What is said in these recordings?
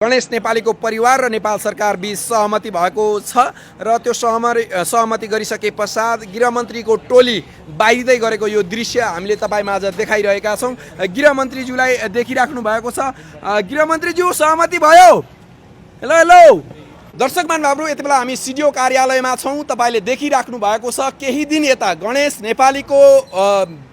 गणेश नेपालीको परिवार र नेपाल सरकार बीच सहमति भएको छ र त्यो सहमति गरिसके पश्चात गृहमन्त्रीको टोली बाहिरिँदै गरेको यो दृश्य हामीले तपाईमाझ देखाइरहेका छौँ। गृहमन्त्रीज्यूलाई देखिराख्नु भएको छ। गृहमन्त्रीज्यू सहमति भयो? हेलो हेलो दर्शक महानुभावहरु, यति बेला हामी सिडिओ कार्यालयमा छौँ। तपाईले देखिराख्नु भएको छ केही दिन यता गणेश नेपालीको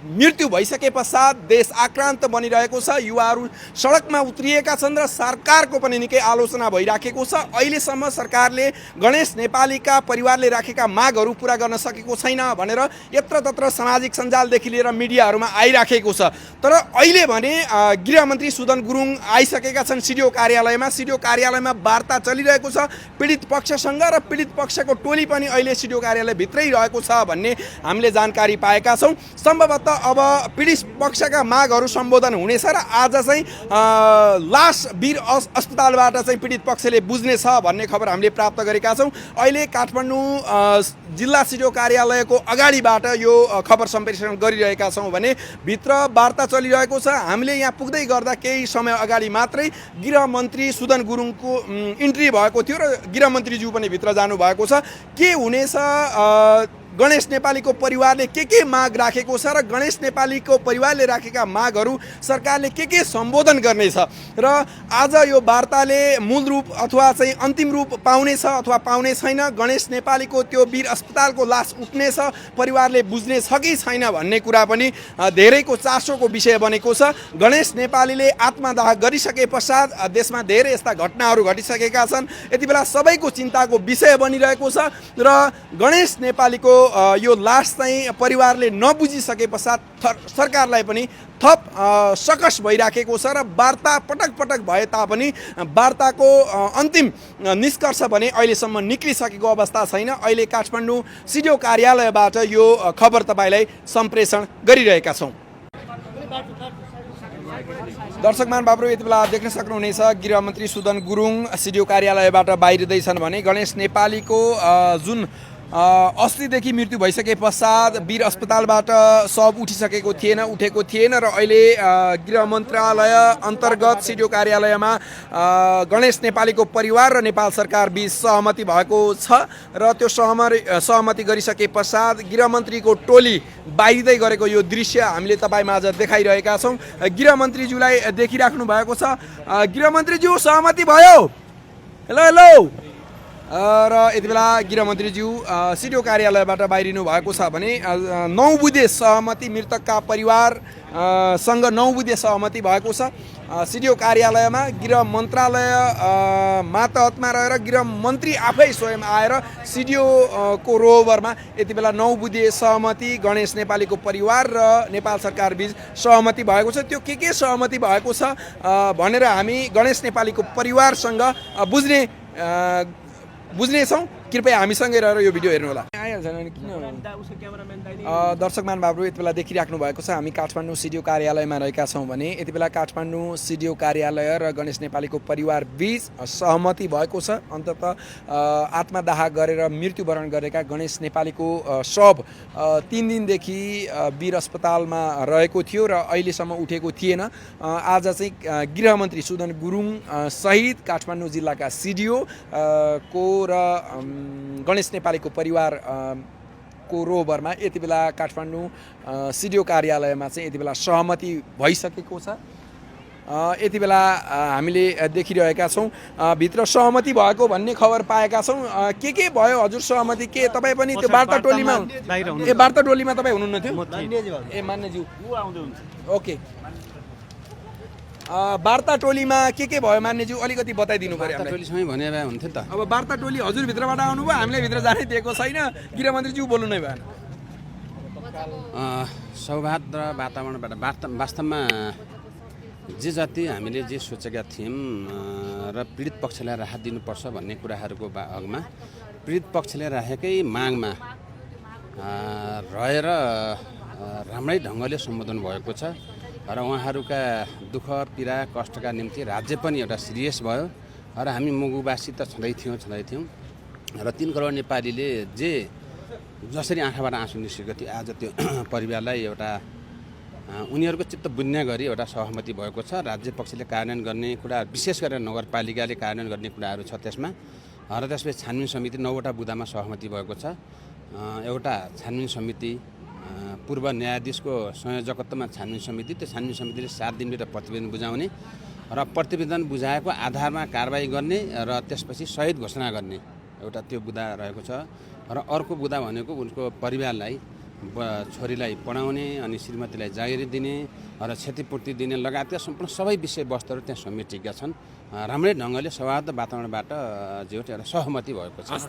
मृत्यु भइसके पश्चात देश आक्रान्त बनिरहेको छ। युवाहरू सडकमा उत्रिएका छन् र सरकारको पनि निकै आलोचना भइराखेको छ। अहिलेसम्म सरकारले गणेश नेपालीका परिवारले राखेका मागहरू पूरा गर्न सकेको छैन भनेर यत्रतत्र सामाजिक सञ्जालदेखि लिएर मिडियाहरूमा आइराखेको छ। तर अहिले भने गृहमन्त्री सुदन गुरुङ आइसकेका छन् सिडिओ कार्यालयमा। सिडिओ कार्यालयमा वार्ता चलिरहेको छ पीडित पक्षसँग र पीडित पक्षको टोली पनि अहिले सिडिओ कार्यालय भित्रै रहेको छ भन्ने हामीले जानकारी पाएका छौँ। सम्भवतः अब पीडित पक्षका मागहरू सम्बोधन हुनेछ र आज चाहिँ लास वीर अस्पतालबाट चाहिँ पीडित पक्षले बुझ्नेछ भन्ने खबर हामीले प्राप्त गरेका छौँ। अहिले काठमाडौँ जिल्ला सिडिओ कार्यालयको अगाडिबाट यो खबर सम्प्रेषण गरिरहेका छौँ भने भित्र वार्ता चलिरहेको छ। हामीले यहाँ पुग्दै गर्दा केही समय अगाडि मात्रै गृहमन्त्री सुदन गुरुङको इन्ट्री भएको थियो र गृहमन्त्रीज्यू पनि भित्र जानुभएको छ। के हुनेछ, गणेश नेपालीको परिवारले के माग राखेको छ र गणेश नेपालीको परिवारले राखेका मागहरू सरकारले के सम्बोधन गर्नेछ र आज यो वार्ताले मूल रूप अथवा चाहिँ अन्तिम रूप पाउनेछ अथवा पाउने छैन, गणेश नेपालीको त्यो वीर अस्पतालको लास उठ्नेछ, परिवारले बुझ्ने छ कि छैन भन्ने कुरा पनि धेरैको चासोको विषय बनेको छ। गणेश नेपालीले आत्मदाह गरिसके पश्चात देशमा धेरै यस्ता घटनाहरू घटिसकेका छन्। यति बेला सबैको चिन्ताको विषय बनिरहेको छ र गणेश नेपालीको यो लास चाहिँ परिवारले नबुझिसके पश्चात सरकारलाई पनि थप सकस भइराखेको छ र वार्ता पटक पटक भए तापनि वार्ताको अन्तिम निष्कर्ष भने अहिलेसम्म निक्लिसकेको अवस्था छैन। अहिले काठमाडौँ सिडिओ कार्यालयबाट यो खबर तपाईलाई सम्प्रेषण गरिरहेका छौँ। दर्शक महानुभावहरु, यति बेला देख्न सक्नुहुनेछ गृहमन्त्री सुदन गुरुङ सिडिओ कार्यालयबाट बाहिरिँदैछन् भने गणेश नेपालीको जुन अस्तिदेखि मृत्यु भइसके पश्चात वीर अस्पतालबाट शव उठेको थिएन र अहिले गृह मन्त्रालय अन्तर्गत सिडिओ कार्यालयमा गणेश नेपालीको परिवार र नेपाल सरकार बीच सहमति भएको छ र त्यो सहमति गरिसके पश्चात गृहमन्त्रीको टोली बाहिरिँदै गरेको यो दृश्य हामीले तपाईमाझ देखाइरहेका छौँ। गृहमन्त्रीज्यूलाई देखिराख्नु भएको छ। गृहमन्त्रीज्यू सहमति भयो? हेलो हेलो र यति बेला गृहमन्त्रीज्यू सिडिओ कार्यालयबाट बाहिरिनु भएको छ भने 9 बुँदे सहमति मृतकका परिवारसँग 9 बुँदे सहमति भएको छ। सिडिओ कार्यालयमा गृह मन्त्रालय मातहतमा रहेर गृहमन्त्री आफै स्वयं आएर सिडिओको रोभरमा यति बेला 9 बुँदे सहमति गणेश नेपालीको परिवार र नेपाल सरकार बीच सहमति भएको छ। त्यो के सहमति भएको छ भनेर हामी गणेश नेपालीको परिवारसँग बुझ्नेछौँ। कृपया हामीसँगै रहेर यो भिडियो हेर्नुहोला। दर्शक महानुभावहरु, यति बेला देखिराख्नु भएको छ हामी काठमाडौँ सिडिओ कार्यालयमा रहेका छौँ भने यति बेला काठमाडौँ सिडिओ कार्यालय र गणेश नेपालीको परिवार बीच सहमति भएको छ। अन्ततः आत्मदाह गरेर मृत्युवरण गरेका गणेश नेपालीको शव 3 दिनदेखि वीर अस्पतालमा रहेको थियो र अहिलेसम्म उठेको थिएन। आज चाहिँ गृहमन्त्री सुदन गुरुङ सहित काठमाडौँ जिल्लाका सिडिओ को र गणेश नेपालीको परिवार को रोभरमा यति बेला काठमाडौँ सिडिओ कार्यालयमा चाहिँ यति बेला सहमति भइसकेको छ। यति बेला हामीले देखिरहेका छौँ भित्र सहमति भएको भन्ने खबर पाएका छौँ। के भयो हजुर सहमति? के तपाईँ पनि त्यो वार्ता टोलीमा वार्ता टोलीमा तपाईँ हुनुहुन्न थियो? ए मान्यज्यू ओके। वार्ता टोलीमा के भयो मान्यज्यू अलिकति बताइदिनु पर्यो। वार्ता टोलीसँगै भने भए हुन्थ्यो नि त। अब वार्ता टोली हजुर भित्रबाट आउनुभयो, हामीलाई भित्र जानै दिएको छैन, गृहमन्त्रीज्यू बोल्नु नै भएन। सौहार्द र वातावरणबाट वास्तवमा जति हामीले जे सोचेका थियौँ र पीडित पक्षलाई राहत दिनुपर्छ भन्ने कुराहरूको हकमा पीडित पक्षले राखेकै मागमा रहेर राम्रै ढङ्गले सम्बोधन भएको छ र उहाँहरूका दुःख पीडा कष्टका निम्ति राज्य पनि एउटा सिरियस भयो र हामी मुगुवासी त छँदै थियौँ र 3 करोड नेपालीले जसरी आँखाबाट आँसु निस्केको थियो आज त्यो परिवारलाई एउटा उनीहरूको चित्त बुझ्ने गरी एउटा सहमति भएको छ। राज्य पक्षले कार्यान्वयन गर्ने कुरा, विशेष गरेर नगरपालिकाले कार्यान्वयन गर्ने कुराहरू छ त्यसमा। र त्यसपछि छानबिन समिति 9वटा बुँदामा सहमति भएको छ। एउटा छानबिन समिति पूर्व न्यायाधीशको संयोजकत्वमा छानबिन समिति, त्यो छानबिन समितिले 7 दिनभित्र प्रतिवेदन बुझाउने र प्रतिवेदन बुझाएको आधारमा कारबाही गर्ने र त्यसपछि शहीद घोषणा गर्ने एउटा त्यो बुँदा रहेको छ। र अर्को बुँदा भनेको उनको परिवारलाई, छोरीलाई पढाउने अनि श्रीमतीलाई जागिरी दिने र क्षतिपूर्ति दिने लगायतका सम्पूर्ण सबै विषयवस्तुहरू त्यहाँ समेटिएका छन्। राम्रै ढङ्गले सौहार्द वातावरणबाट जो एउटा सहमति भएको छ।